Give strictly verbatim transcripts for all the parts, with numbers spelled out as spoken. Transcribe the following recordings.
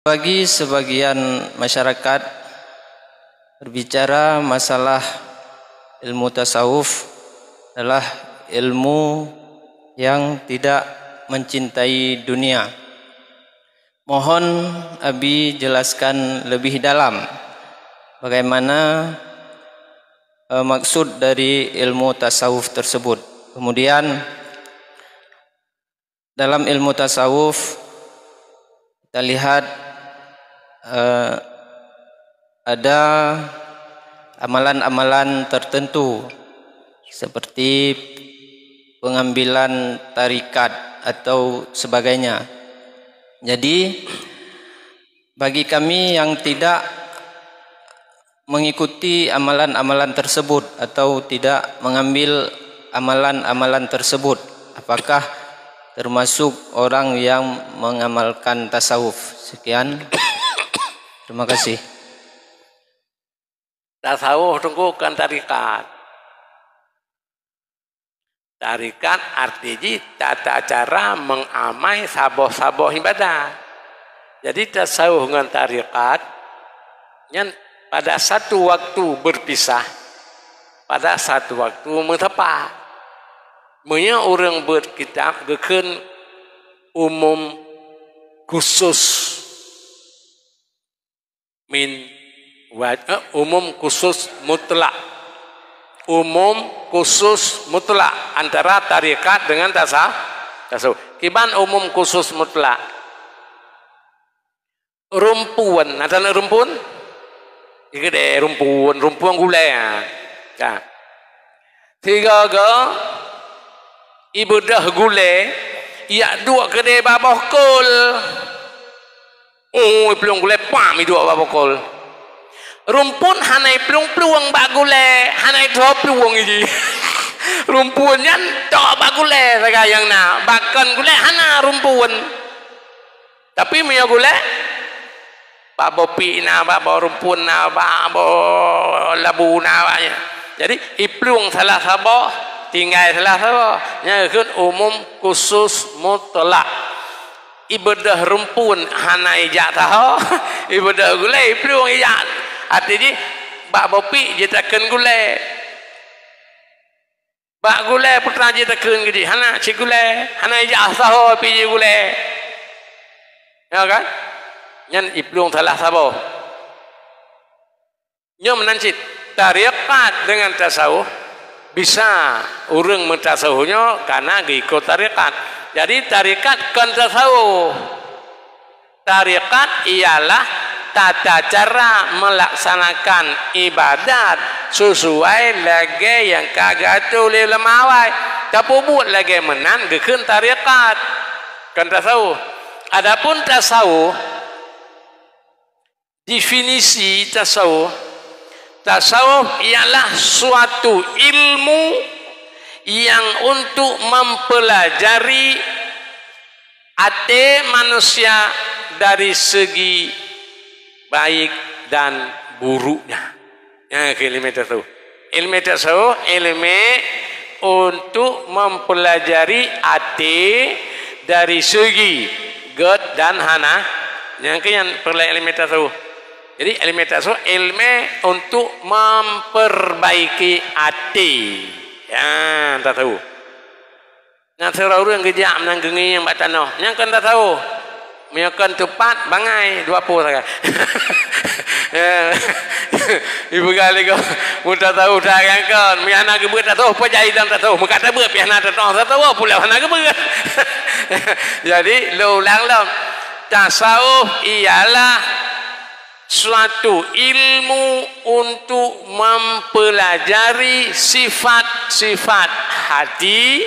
Bagi sebagian masyarakat, berbicara masalah ilmu tasawuf adalah ilmu yang tidak mencintai dunia. Mohon Abi jelaskan lebih dalam bagaimana, eh, maksud dari ilmu tasawuf tersebut. Kemudian, dalam ilmu tasawuf, kita lihat, eh, ada amalan-amalan tertentu seperti pengambilan tarikat atau sebagainya. Jadi, bagi kami yang tidak mengikuti amalan-amalan tersebut atau tidak mengambil amalan-amalan tersebut, apakah termasuk orang yang mengamalkan tasawuf? Sekian. Terima kasih. Tasawuf tu kon tarikat. Tarikat arti jih tata cara mengamai saboh-saboh ibadat. Jadi, tasawuf ngon tarikat nyan pada satu waktu berpisah, pada satu waktu meusapat. Meunyoe ureuëng beuet kitab geukheun umum khusus, min wa-, eh, umum khusus mutlak. Umum khusus mutlak antara tarikat dengan tasa-, tasawuf. Kiban umum khusus mutlak? Rumpun, ada na rumpun? Gede rumpun, rumpun gulai, ha. Ka. Sigoe-goe ibeudôh gulai, ijak duek keudeh bak boh kol. Oh, iplueng gulai pam iduek bak boh kol. Rumpun hana iplueng-plueng bak gulai, hana itho plueng jih. Rumpun nyan tok bak gulai sagai nyang na, bak kon gulai hana rumpun. Tapi meunyoe gulai, bak boh piek na, bak boh rumpun na, bak boh labu na, bak nyan. Jadi, iplueng salah saboh, tinggai salah saboh. Nyan geukheun umum khusus mutlak. Ibeudôh rumpun hana ijak saho, ibeudôh gulai iplueng ijak. Arti jih, bak boh piek jitakheun gulai. Bak gulai peue teuma jitakheun keu jih, hana cit gulai, hana ijak saho pih jih gulai. Ya kan? Nyan iplueng salah saboh. Nyoe meunan cit, tarikat dengan tasawuf, bisa ureuëng meutasawuf nyoe kana geuikot tarikat. Jadi, tarikat kon tasawuf. Tarikat ialah tata cara meulaksanakan ibadat sesuai lagée nyang ka geuatoe lé ulama awai. Tapeubuet lagée meunan geukheun tarikat, kon tasawuf. Adapun tasawuf, definisi tasawuf, tasawuf ialah suatu ilmu yang untuk mempelajari até manusia dari segi baik dan buruknya. Nyan keuh ileumé tasawuf. Ileumé tasawuf, ileumé untuk mempelajari até dari segi gét dan hana. Nyan keuh nyan peureulée ileumé tasawuf. Jadi, ileumé tasawuf, ileumé untuk memperbaiki até. Nyan tasawuf. Nyang sidroe ureuëng geujak meunan geungieng bak tanoh, nyan kon tasawuf. Meunyoe kon teupat, bangai, dua po sagai. Ya. Ipeugah lé gob, meutasawuf that nyan kon. Meunyoe hana geubeuet tasawuf, peue jai lam tasawuf. Meukat tabeuet pih hana tasawuf, tasawuf pula hana geubeuet. Jadi, lôn ulang lom. Tasawuf ialah suatu ilmu untuk mempelajari sifat-sifat hati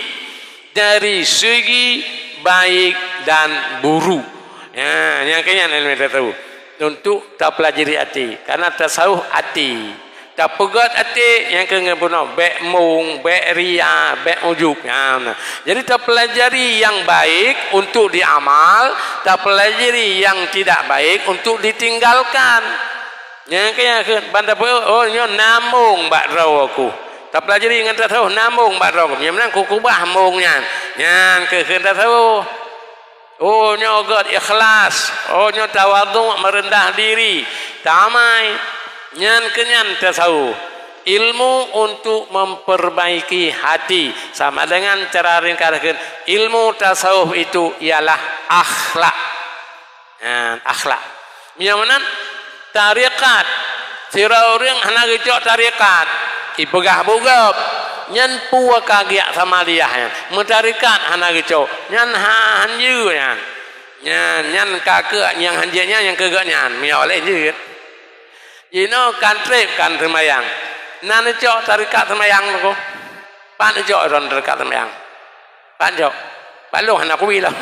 dari segi baik dan buruk. Ya, nyang keu nyan ileumé tasawuf. Untuk tapelajari até. Karena tasawuf até. Tapeugét até nyang keu ngon bunoe, bék mong, bék ria, bék ujub. Ya, nah. Jadi, tapelajari yang baik untuk diamal, tapelajari yang tidak baik untuk ditinggalkan. Nyang keu nyan keuh ban tapeu, oh, nyoe na mong bak droe ku. Tapelajari ngon tasawuf na mong bak droe ku. Nyang meunan kukeubah mong nyan. Nyan keuh kheun tasawuf. Oh, nyoe göt ikhlas. Oh, nyoe tawadhu, meureundah diri. Damai. Nyan keunyan tasawuf. Ilmu untuk memperbaiki hati. Sama dengan cara ringkaskan, ilmu tasawuf itu ialah akhlak. Nyan, akhlak. Meunyoe meunan, tarekat. Sidroe ureuëng hana geucok tarekat, ipeugah bugöp. Nyan peue ka geujak samadiyah nyan. Meutarekat hana geucok. Nyan ha-, hanjeuet nyan. Nyan, nyan ka keuh nyang hanjeuet nyan, nyang keuh geuh nyan. Meunyoe lé jeuet. Jinoe kan treb kan seumayang. Na neucok tarekat seumayang tu. Pat neucok droe tarekat seumayang. Pat cok. Pat lôn hana kubi lom.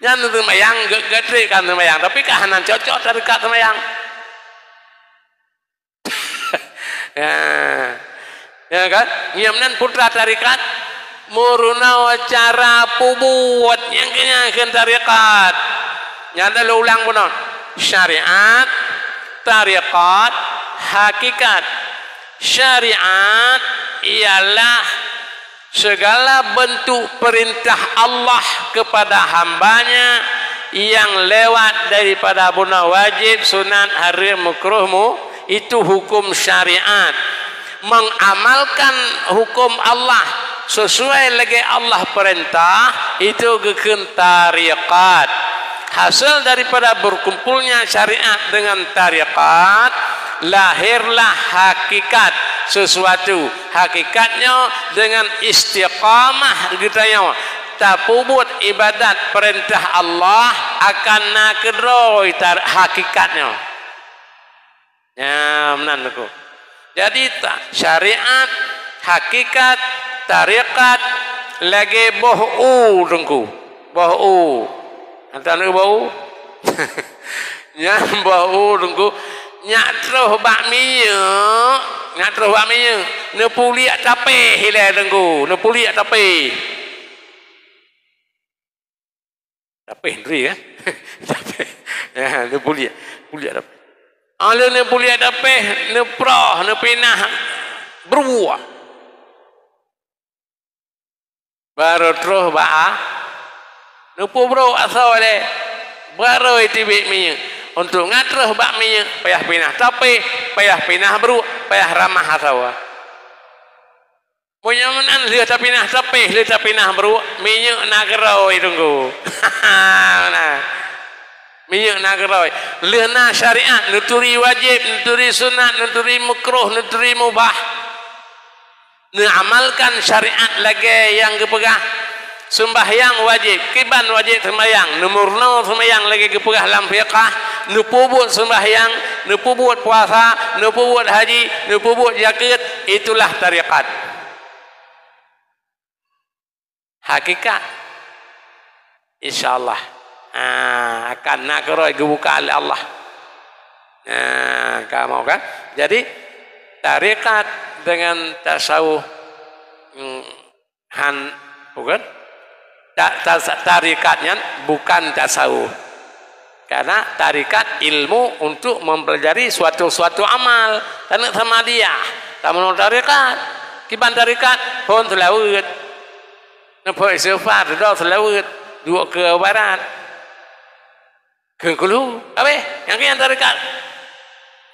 Nyan seumayang, ge-, geutreb kan seumayang, tapi ka hana cocok tarekat seumayang. Ya. Ya kan? Nyang nan putra tarekat, meurunoe cara peubuet nyang keunan kheun tarekat. Nyan dah ulang bunoe. Syariat, tarekat, hakikat. Syariat ialah segala bentuk perintah Allah kepada hamba-Nya yang lewat daripada bunoe wajib, sunat, hareuem, mukruh, mu-, itu hukum syariat. Mengamalkan hukum Allah sesuai lagée Allah perintah, itu geukheun tarekat. Hasil daripada berkumpulnya syariat dengan tarekat, lahirlah hakikat sesuatu. Hakikat nyoe dengan istiqamah geutanyoe tapeubuet ibadat peurintah Allah akan na keudroe tar-, hakikat nyoe. Nyan meunan Teungku. Jadi ta-, syariat, hakikat, tarekat lagée boh u Teungku. Boh u. Ata na boh u? Nyan boh u Teungku. Nyak troh bak minyeuk, nyak troh bak minyeuk. Neupuliek tapéh ilée Teungku, neupuliek tapéh. Tapéh ndri, eh? Tapéh. Ya, neupuliek, puliek tapéh. Aleu neupuliek tapéh, neuproh, neupinah beureubuek. Barô troh bak a, neupeubrok asoe lé, barô iteubiet minyeuk. Untuk ngat troh bak minyeuk, payah pinah tapéh, payah pinah beureubuek, payah ramah asoe. Meunyoe meunan lheueh tapinah tapéh, lheueh tapinah beureubuek, minyeuk na keudroe Teungku. Meunan. Minyeuk na keudroe. Lheueh na syariat, neuturi wajéb, neuturi sunat, neuturi mukruh, neuturi mubah. Neuamalkan syariat lagée nyang geupeugah. Seumbahyang wajéb, kiban wajéb seumbahyang, neumeurunoe seumbahyang lagée geupeugah lam fiqah, neupeubuet seumbahyang, neupeubuet puasa, neupeubuet haji, neupeubuet zakeuet, itulah tarekat. Hakikat, insya Allah, ah, akan na keudroe geubuka lé Allah. Nah, kamu kan? Jadi, tarekat dengan tasawuf, hmm, han, bukan? Ta-, ta-, tarekat nyan bukan tasawuf. Karena tarekat ilmu untuk mempelajari suatu-suatu amal. Taneuk samadiyah, tameunoe tarekat. Kiban tarekat, phon seulaweuet. Neuphon istighfar, dudoe seulaweuet, duek keu barat. Kheun kulu, habéh, nyang keu nyan tarekat.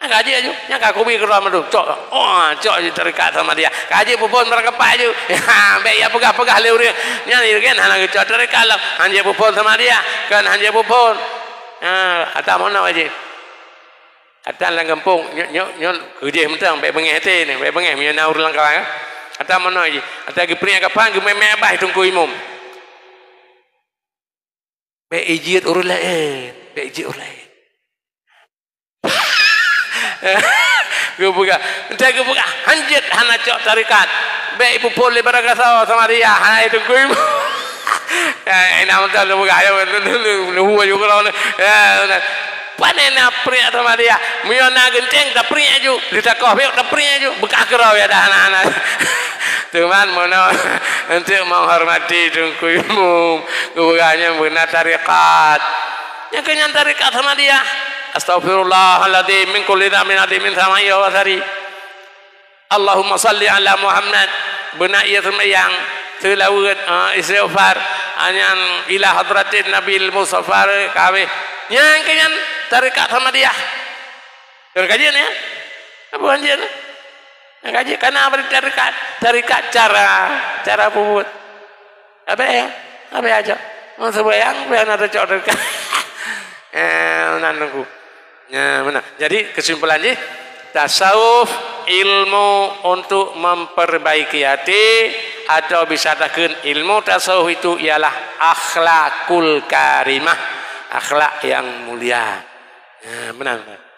Nyang ka jeuet aju, nyang ka kubi keudroe mandum, cok, oh, cok jeuet tarekat samadiyah. Ka jeuet peuphon meurangkapai aju. Bék ya peugah-peugah lé ureuëng. Nyan ureuëng hana geucok tarekat lom, han jeuet peuphon samadiyah, kan han jeuet peuphon. Ha, ata meunan jih. Ata lam gampông, nyoe, nyoe, nyoe keujih mantong, bék beungéh até nyoe, bék beungéh meunyoe na ureuëng lam kawan. Ata meunan jih, ata geupriek kapan geumé-mé abah Teungku Imum. Bék ijeuet ureuëng laén, bék ijeuet ureuëng laén. Geupeugah, entah geupeugah, hanjeuet hana cok tarekat. Bék ipeuphon lé barangkasoe sama dia, hana itu kui. Ya, ina mantap lu peugah, ya, lu, lu, lu, lu, lu, lu, lu, ya, betul. Pane na priek sama dia. Meunyoe na geunteng, tapriek aju. Leuta koh bék, tapriek aju. Beukah keurau ya dah anak-anak. Teuma meunoe untuk menghormati Teungku Imum, geupeugah nyan beuna tarekat. Nyang keu nyan tarekat sama dia. Astaghfirullahaladzim min kulli dzambin adzimin samai wa basari. Allahumma salli ala Muhammad. Beuna ia seumayang, seulaweuet, eh, istighfar. Anyan ila hadratin Nabil Mustafa ka habéh. Nyang keu nyan tarekat Ahmadiyah. Nyang ka jeuet nyan? Apa jeuet nyan? Nyang ka jeuet kana bari tarekat, tarekat cara, cara peubuet. Habéh ya? Habéh aja. Mau sembahyang, biar ada cok tarekat. Eh, nan nunggu. Ya, benar. Jadi kesimpulan jih, tasawuf ilmu untuk memperbaiki hati, atau bisa takheun ilmu tasawuf itu ialah akhlakul karimah, akhlak yang mulia. Ya, benar, benar.